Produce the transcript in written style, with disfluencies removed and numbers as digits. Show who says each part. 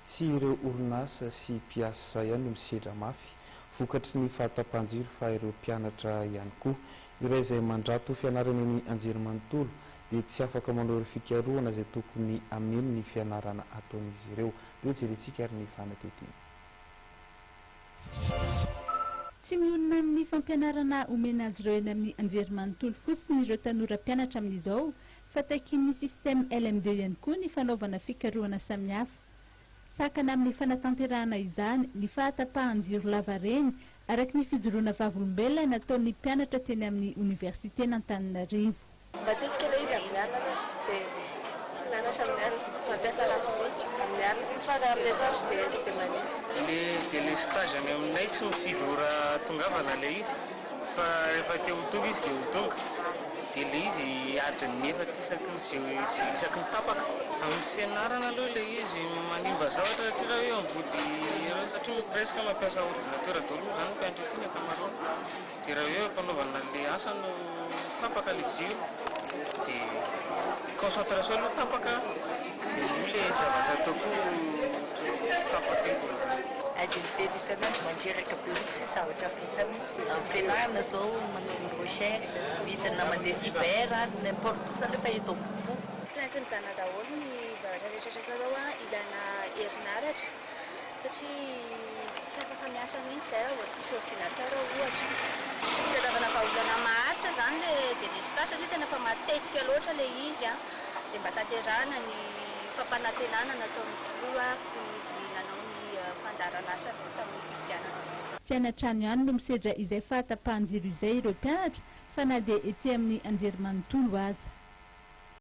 Speaker 1: Tsy ireo orinasa sy mpiasa ihany no misedra mafy vokatry ny fahatapahan-jiro fa ireo mpianatra ihany koa. Ireo izay mandrato fianarana eny anjerimanontolo dia tsy afaka manao ireo fikarohana izay tokony hameno ny fianarana ataon'izy ireo. Dia hojerentsika ary ny fanadihadiana.
Speaker 2: Tsy mionona amin'ny fampianarana omena azy ireo eny amin'ny anjerimanontolo fotsiny ireo tanora mpianatra amin'izao fa takian'ny système LMD ihany koa ny fanaovana fikarohana samihafa. Sakana amin'ny fanatanterahana izany ny fahatapahan-jiro lavareny araka ny fijoroana vavolombelona nataon'ny mpianatra teny amin'ny oniversiten'Antananarivo.
Speaker 3: Matetika ilay izy amin'ny alina aloha dia tsy mianatra amin'ny alina, mampiasa labozia amin'ny alina fa raha amin'ny atoandro dia tsy dia maninona.
Speaker 4: Le délestage any aminay tsy mifidy ora hahatongavana ilay izy fa rehefa te ho tonga izy dia ho tonga dia ilay izy adiny efatra isaky ny isaky ny tapaka. Amin'ny fianarana aloha ilay izy manimba zavatra satria raha hoe ambody satria presque mampiasa ordinateur daholo moa izany ny mpianatra ety ny ankamaroany. Dia raha hoe ampanaovana an'ilay asa no tapaka ilay jiro dia concentration aloha tapaka dia io ilay zavatra atao koa tapaka eo.
Speaker 5: Adiny telo isan'andro mandreraka be mihitsy tsisy zavatra vita mihitsy. Amin'ny fianarana zao manao recherche tsy vita na mandeha cyber ary n'importe où zany efa eto am-po.
Speaker 6: Tsy maintsy mijanona daholo ny zavatra rehetra rehetra atao ilaina herinaratra. Satria tsy afaka miasa mihitsy izay raha vao tsisy ordinateur ohatra. Fitadiavana vahaolana maharitra izany ilay délestage satria tena efa matetika loatra ilay izy an, dia mba tanterahana ny fampanantenana nataon'ny filoha fony izy nanao ny fandaharan'asany tamin'ny fifidianana.
Speaker 2: Tsy any an-trano ihany no misedra izay fahatapahan-jiro izay ireo mpianatra fa na dia etsy amin'ny anjerimanontolo aza.